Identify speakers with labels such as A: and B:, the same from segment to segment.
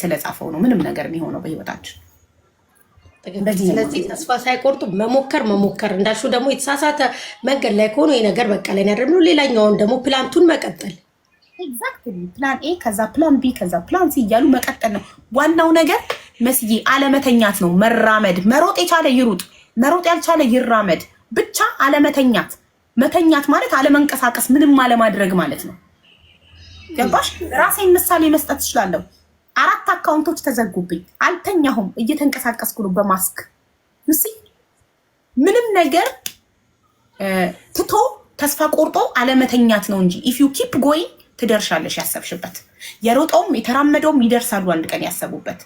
A: ስለጻፈው ነው ምንም ነገር የሚሆነው በህይወታችን።
B: ስለዚህ ተስፋ ሳይቆርጡ መሞከር መሞከር፣ እንዳልሽው ደግሞ የተሳሳተ መንገድ ላይ ከሆኑ ይሄ ነገር በቃ ላይ ያደርግ፣ ሌላኛውን ደግሞ plan 2ን መቀጠል።
A: Exactly፣ plan A፣ ከዛ plan B፣ ከዛ plan C እያሉ መቀጠል ነው ዋናው ነገር። መስዬ፣ አለመተኛት ነው፣ መራመድ። መሮጥ የቻለ ይሩጥ፣ መሮጥ ያልቻለ ይራመድ። ብቻ አለመተኛት። መተኛት ማለት አለመንቀሳቀስ፣ ምንም አለማድረግ ማለት ነው። ገባሽ? ራሴን ምሳሌ መስጠት እችላለሁ። አራት account ኦች ተዘጉብኝ። አልተኛሁም፣ እየተንቀሳቀስኩ ነው በ mask። You see፣ ምንም ነገር ትቶ ተስፋ ቆርጦ አለመተኛት ነው እንጂ if you keep going ትደርሻለሽ ያሰብሽበት። የሮጠውም የተራመደውም ይደርሳሉ አንድ ቀን ያሰቡበት።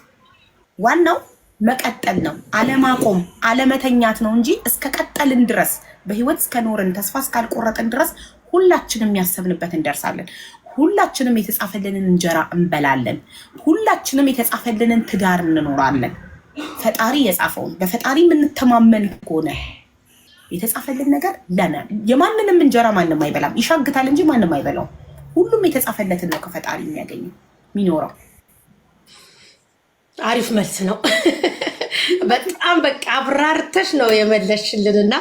A: ዋናው መቀጠል ነው፣ አለማቆም፣ አለመተኛት ነው እንጂ እስከ ቀጠልን ድረስ፣ በህይወት እስከኖርን፣ ተስፋ እስካልቆረጥን ድረስ ሁላችንም ያሰብንበት እንደርሳለን። ሁላችንም የተጻፈልንን እንጀራ እንበላለን። ሁላችንም የተጻፈልንን ትዳር እንኖራለን። ፈጣሪ የጻፈውን፣ በፈጣሪ የምንተማመን ከሆነ የተጻፈልን ነገር ለነ የማንንም እንጀራ ማንም አይበላም። ይሻግታል እንጂ ማንም አይበላውም። ሁሉም የተጻፈለትን ነው ከፈጣሪ የሚያገኘው፣ የሚኖረው።
B: አሪፍ መልስ ነው። በጣም በቃ አብራርተሽ ነው የመለስሽልን እና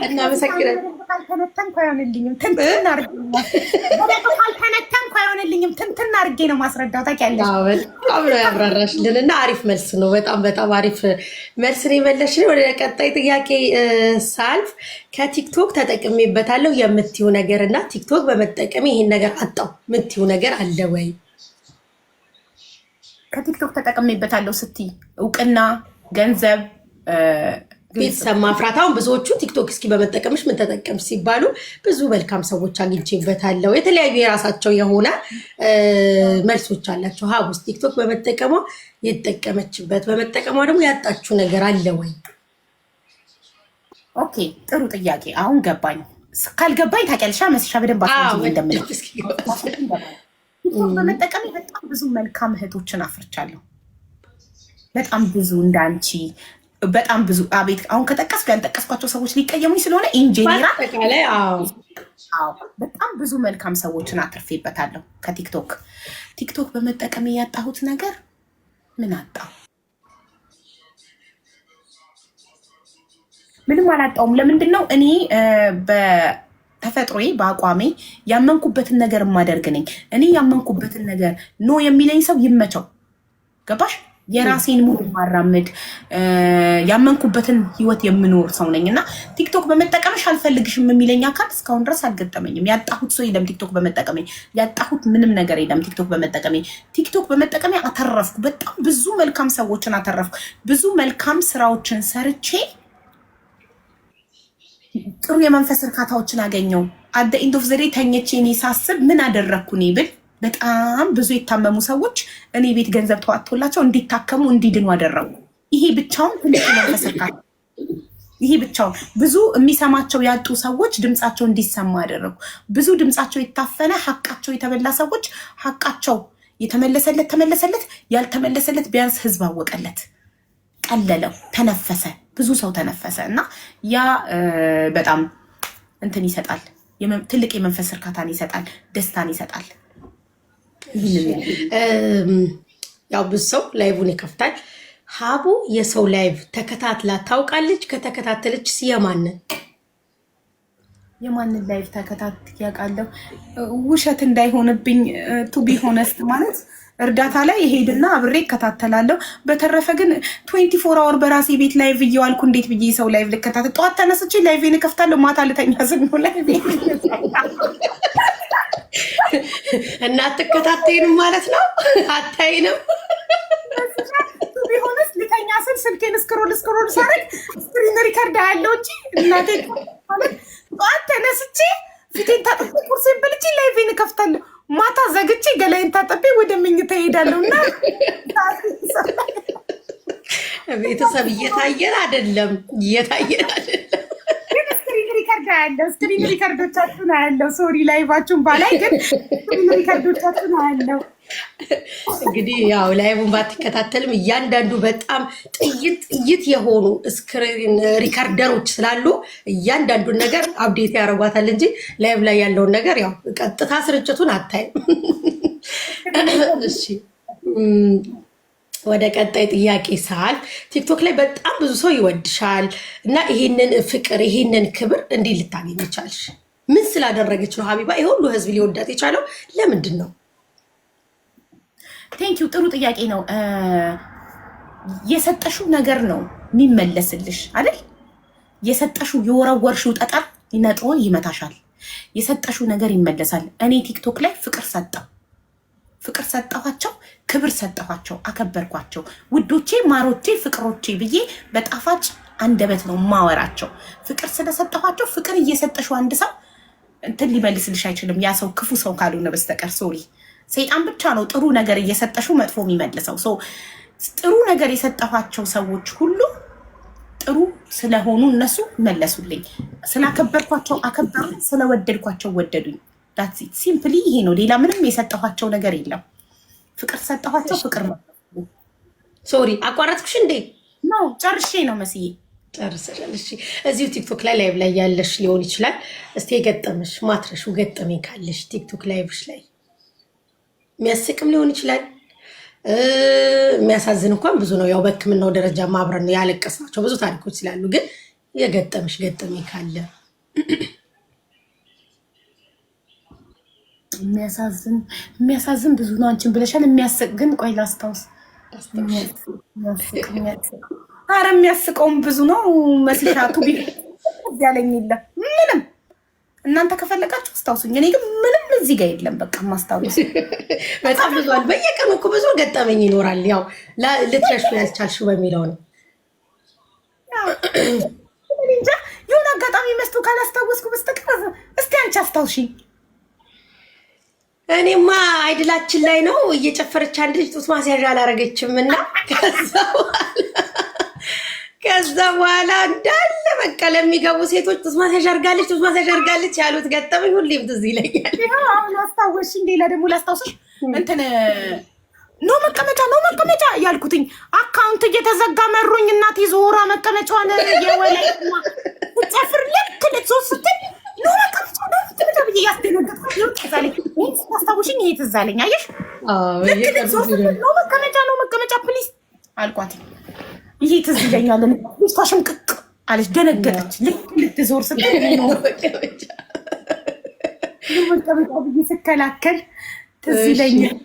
B: እናመሰግናለን።
A: ካልተነተንኩ አይሆንልኝም። ትንትን አድርጌ ካልተነተንኩ አይሆንልኝም። ትንትን አድርጌ ነው ማስረዳው። ታውቂያለሽ።
B: በጣም ነው ያብራራሽልን እና አሪፍ መልስ ነው። በጣም በጣም አሪፍ መልስ ነው የመለስሽልን። ወደ ቀጣይ ጥያቄ ሳልፍ ከቲክቶክ ተጠቅሜበታለሁ የምትይው ነገር እና ቲክቶክ በመጠቀም ይሄን ነገር አጣው የምትይው ነገር አለ ወይ?
A: ከቲክቶክ ተጠቅሜበታለሁ ስትይ እውቅና፣ ገንዘብ፣
B: ቤተሰብ ማፍራት። አሁን ብዙዎቹ ቲክቶክ እስኪ በመጠቀምሽ ምን ተጠቀምሽ ሲባሉ ብዙ መልካም ሰዎች አግኝቼበታለሁ፣ የተለያዩ የራሳቸው የሆነ መልሶች አላቸው። ሀቡስ ቲክቶክ በመጠቀሟ የተጠቀመችበት፣ በመጠቀሟ ደግሞ ያጣችው ነገር አለ ወይ?
A: Okay፣ ጥሩ ጥያቄ። አሁን ገባኝ። ካልገባኝ ታውቂያለሽ መስሻ በደንብ አስረጂኝ እንደምለው። ቲክቶክ በመጠቀሜ በጣም ብዙ መልካም እህቶችን አፍርቻለሁ። በጣም ብዙ፣ እንዳንቺ በጣም ብዙ። አቤት፣ አሁን ከጠቀስኩ ያልጠቀስኳቸው ሰዎች ሊቀየሙኝ ስለሆነ in general በጣም ብዙ መልካም ሰዎችን አትርፌበታለሁ ከቲክቶክ። ቲክቶክ በመጠቀም ያጣሁት ነገር ምን አጣሁ? ምንም አላጣውም። ለምንድን ነው? እኔ በተፈጥሮዬ በአቋሜ ያመንኩበትን ነገር የማደርግ ነኝ። እኔ ያመንኩበትን ነገር no የሚለኝ ሰው ይመቸው። ገባሽ? የራሴን mood ማራምድ፣ ያመንኩበትን ህይወት የምኖር ሰው ነኝ እና ቲክቶክ በመጠቀምሽ አልፈልግሽም የሚለኝ አካል እስካሁን ድረስ አልገጠመኝም። ያጣሁት ሰው የለም። ቲክቶክ በመጠቀሜ ያጣሁት ምንም ነገር የለም። ቲክቶክ በመጠቀሜ አተረፍኩ። በጣም ብዙ መልካም ሰዎችን አተረፍኩ። ብዙ መልካም ስራዎችን ሰርቼ ጥሩ የመንፈስ እርካታዎችን አገኘው። At the end of the day ተኝቼ እኔ ሳስብ ምን አደረግኩ እኔ ብል በጣም ብዙ የታመሙ ሰዎች እኔ ቤት ገንዘብ ተዋጥቶላቸው እንዲታከሙ፣ እንዲድኑ አደረጉ። ይሄ ብቻውን ትልቅ የመንፈስ እርካታ። ይሄ ብቻውን ብዙ የሚሰማቸው ያጡ ሰዎች ድምፃቸው እንዲሰማ አደረጉ። ብዙ ድምፃቸው የታፈነ፣ ሀቃቸው የተበላ ሰዎች ሀቃቸው የተመለሰለት ተመለሰለት፣ ያልተመለሰለት ቢያንስ ህዝብ አወቀለት፣ ቀለለው፣ ተነፈሰ። ብዙ ሰው ተነፈሰ እና ያ በጣም እንትን ይሰጣል፣ ትልቅ የመንፈስ እርካታን ይሰጣል፣ ደስታን ይሰጣል።
B: ያው ብዙ ሰው live ን ይከፍታል። ሀቡ የሰው live ተከታትላ ታውቃለች? ከተከታተለች የማንን?
A: የማንን live ተከታትዬ ያውቃለሁ? ውሸት እንዳይሆንብኝ፣ to be honest ማለት እርዳታ ላይ እሄድና አብሬ እከታተላለሁ። በተረፈ ግን 24 hour በራሴ ቤት live እየዋልኩ እንዴት ብዬ ሰው live ልከታተል? ጠዋት ተነስቼ live ኤን እከፍታለሁ። ማታ ልተኛ ስል ነው live
B: እና አትከታተይንም ማለት ነው? አታይንም?
A: To be honest ልተኛ ስል ስልኬን scroll scroll ሳረግ screen record ያለው እንጂ እናቴ ማለት ጠዋት ተነስቼ ፊቴን ታጥቤ ቁርሴን በልቼ live ኤን እከፍታለሁ። ማታ ዘግቼ ገላዬን ታጥቤ ወደ መኝታ እሄዳለሁ እና
B: ቤተሰብ እየታየን አይደለም፣ እየታየን አይደለም።
A: Screen record አያለው። Screen record ኦቻችሁን አያለው። Sorry፣ live ኣችሁን ባላይ ግን screen record ኦቻችሁን አያለው።
B: እንግዲህ ያው live ን ባትከታተልም እያንዳንዱ በጣም ጥይት ጥይት የሆኑ screen recorder ኦች ስላሉ እያንዳንዱን ነገር update ያደርጓታል እንጂ live ላይ ያለውን ነገር ያው ቀጥታ ስርጭቱን አታይም። እሺ። ወደ ቀጣይ ጥያቄ ሳልፍ ቲክቶክ ላይ በጣም ብዙ ሰው ይወድሻል እና ይሄንን ፍቅር ይሄንን ክብር እንዴት ልታገኝ ቻልሽ? ምን ስላደረገች ነው ሀቢባ ይሄ ሁሉ ህዝብ ሊወዳት የቻለው ለምንድን ነው?
A: Thank you፣ ጥሩ ጥያቄ ነው። የሰጠሽው ነገር ነው የሚመለስልሽ አይደል? የሰጠሽው የወረወርሽው ጠጠር ነጥሮ ይመታሻል። የሰጠሽው ነገር ይመለሳል። እኔ ቲክቶክ ላይ ፍቅር ሰጠው፣ ፍቅር ሰጠኋቸው፣ ክብር ሰጠኋቸው፣ አከበርኳቸው። ውዶቼ፣ ማሮቼ፣ ፍቅሮቼ ብዬ በጣፋጭ አንደበት ነው ማወራቸው። ፍቅር ስለሰጠኋቸው፣ ፍቅር እየሰጠሽው አንድ ሰው እንትን ሊመልስልሽ አይችልም። ያ ሰው ክፉ ሰው ካልሆነ በስተቀር፣ sorry፣ ሰይጣን ብቻ ነው ጥሩ ነገር እየሰጠሽው መጥፎ የሚመልሰው። ጥሩ ነገር የሰጠኋቸው ሰዎች ሁሉ ጥሩ ስለሆኑ እነሱ መለሱልኝ። ስላከበርኳቸው አከበሩ፣ ስለወደድኳቸው ወደዱኝ። That's it፣ simply ይሄ ነው። ሌላ ምንም የሰጠኋቸው ነገር የለም። ፍቅር ሰጠኋቸው፣ ፍቅር
B: Sorry፣ አቋረጥኩሽ እንዴ?
A: No፣ ጨርሼ ነው መስዬ።
B: ጨርሰሻል። እሺ፣ እዚሁ ቲክቶክ ላይ live ላይ ያለሽ ሊሆን ይችላል። እስቲ የገጠመሽ ማትረሺው ገጠመኝ ካለሽ ቲክቶክ live ሽ ላይ፣ የሚያስቅም ሊሆን ይችላል፣ የሚያሳዝን እንኳን ብዙ ነው። ያው በሕክምናው ደረጃ አብረን ያለቀስናቸው ብዙ ታሪኮች ስላሉ፣ ግን የገጠመሽ ገጠመኝ ካለ።
A: የሚያሳዝን ብዙ ነው። አንቺን ብለሻል። የሚያስቅ ግን ቆይ ላስታውስ። አረ የሚያስቀውም ብዙ ነው። መስሻቱ ያለኝ የለም ምንም። እናንተ ከፈለጋችሁ አስታውሱኝ። እኔ ግን ምንም እዚህ ጋር የለም። በቃ ማስታወስ
B: በጣም ብዙ አለ። በየቀኑ እኮ ብዙ ገጠመኝ ይኖራል። ያው ልትረሺው ያልቻልሽው በሚለው ነው።
A: እንጃ፣ የሆነ አጋጣሚ መስቶ ካላስታወስኩ በስተቀር፣ እስቲ አንቺ አስታውሺኝ።
B: እኔማ idol ኣችን ላይ ነው፣ እየጨፈረች አንድ ልጅ ጡት ማስያዣ አላረገችም እና ከዛ በኋላ እንዳለ በቃ ለሚገቡ ሴቶች ጡት ማስያዣ አድርጋለች፣ ጡት ማስያዣ አድርጋለች ያሉት ገጠመኝ ሁሌም ትዝ ይለኛል።
A: አሁን አስታወስሽኝ። ሌላ ደግሞ ላስታውስሽ፣ እንትን no መቀመጫ፣ no መቀመጫ ያልኩትኝ account እየተዘጋ መሮኝ እናቴ ዞራ መቀመጫዋን የወላይ ጨፍር ልክ ልትሶስት ስትል no መቀመጫ፣ no መቀመጫ ብዬ ያስደነገጥኳት ይኸው ትዝ አለኝ። ይሄን ስታስታውሽኝ ይሄ ትዝ አለኝ። አየሽ፣ ልክ ልትዞር ስትል no መቀመጫ፣ no መቀመጫ please አልኳት። ይሄ ትዝ ይለኛል። ልጅቷ ሽምቅቅ አለች፣ ደነገጠች። ልክ ልትዞር ስትል no መቀመጫ ብዬ ስከላከል ትዝ ይለኛል።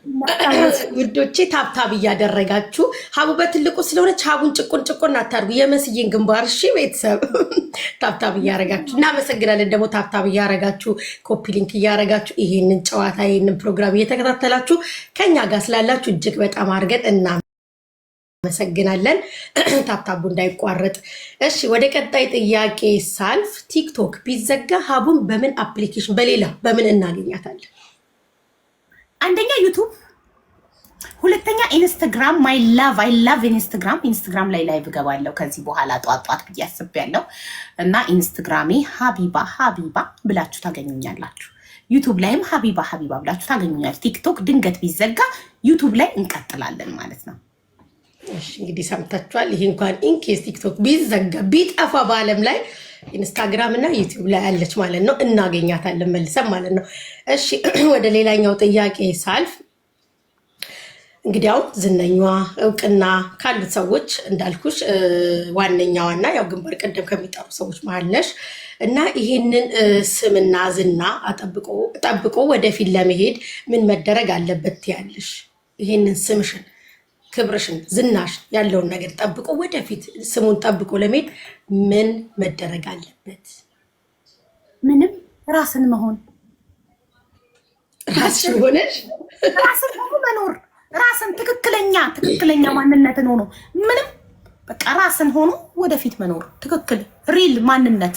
B: ውዶቼ፣ tap tap እያደረጋችሁ፣ ሀቡ በትልቁ ስለሆነች ሀቡን ጭቁን ጭቁን አታድርጉ። የመስዬን ግንባር እሺ፣ ቤተሰብ tap tap እያደረጋችሁ እናመሰግናለን። ደግሞ tap tap እያደረጋችሁ፣ copy link እያደረጋችሁ፣ ይሄንን ጨዋታ ይሄንን ፕሮግራም እየተከታተላችሁ ከኛ ጋር ስላላችሁ እጅግ በጣም አድርገን እናመሰግናለን። Tap tap ኡ እንዳይቋረጥ። እሺ፣ ወደ ቀጣይ ጥያቄ ሳልፍ ቲክቶክ ቢዘጋ ሀቡን በምን application፣ በሌላ በምን እናገኛታለን?
A: አንደኛ ዩቱብ፣ ሁለተኛ ኢንስታግራም። My love፣ I love ኢንስታግራም። ኢንስታግራም ላይ live እገባለሁ ከዚህ በኋላ ጧት ጧት ብዬ አስቤያለሁ። እና ኢንስታግራሜ ሀቢባ ሀቢባ ብላችሁ ታገኙኛላችሁ። ዩቱብ ላይም ሀቢባ ሀቢባ ብላችሁ ታገኙኛል። ቲክቶክ ድንገት ቢዘጋ ዩቱብ ላይ እንቀጥላለን ማለት ነው።
B: እሺ፣ እንግዲህ ሰምታችኋል። ይሄ እንኳን in case ቲክቶክ ቢዘጋ፣ ቢጠፋ በዓለም ላይ ኢንስታግራም እና ዩቲዩብ ላይ አለች ማለት ነው። እናገኛታለን መልሰን ማለት ነው። እሺ፣ ወደ ሌላኛው ጥያቄ ሳልፍ እንግዲያው ዝነኛዋ እውቅና ካሉት ሰዎች እንዳልኩሽ ዋነኛዋና ያው ግንባር ቀደም ከሚጠሩ ሰዎች መሀል ነሽ እና ይሄንን ስምና ዝና ጠብቆ ወደፊት ለመሄድ ምን መደረግ አለበት ትያለሽ? ይሄንን ስምሽን፣ ክብርሽን፣ ዝናሽ ያለውን ነገር ጠብቆ ወደፊት ስሙን ጠብቆ ለመሄድ ምን መደረግ አለበት?
A: ምንም፣ ራስን መሆን።
B: ራስሽን ሆነሽ
A: ራስን ሆኖ መኖር፣ ራስን ትክክለኛ ማንነትን ሆኖ፣ ምንም በቃ ራስን ሆኖ ወደፊት መኖር፣ ትክክል real ማንነት፣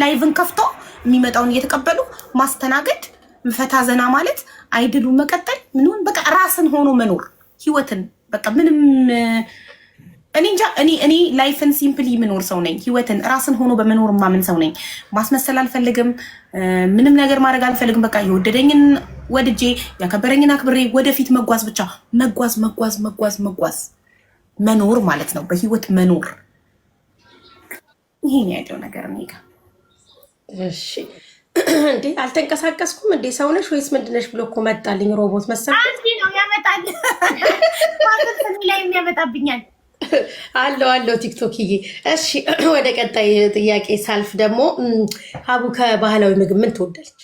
A: live ን ከፍቶ የሚመጣውን እየተቀበሉ ማስተናገድ፣ ፈታ ዘና ማለት፣ idol ኡ መቀጠል፣ ምንሆን በቃ ራስን ሆኖ መኖር ህይወትን። በቃ ምንም፣ እኔ እንጃ፣ እኔ life ን simply የምኖር ሰው ነኝ። ህይወትን ራስን ሆኖ በመኖር ማምን ሰው ነኝ። ማስመሰል አልፈልግም። ምንም ነገር ማድረግ አልፈልግም። በቃ የወደደኝን ወድጄ ያከበረኝን አክብሬ ወደፊት መጓዝ ብቻ፣ መጓዝ፣ መጓዝ፣ መጓዝ፣ መጓዝ፣ መኖር ማለት ነው። በህይወት መኖር፣ ይሄን ያለው ነገር እኔ ጋር።
B: እሺ። እንዴ አልተንቀሳቀስኩም እንዴ ሰውነሽ ወይስ ምንድነሽ ብሎ እኮ መጣልኝ። ሮቦት መሰልኩት።
C: አንዲ ነው ያመጣል። ላይ የሚያመጣብኛል
B: አለው አለው ቲክቶክዬ። እሺ ወደ ቀጣይ ጥያቄ ሳልፍ ደግሞ ሀቡ ከባህላዊ ምግብ ምን ትወዳለች?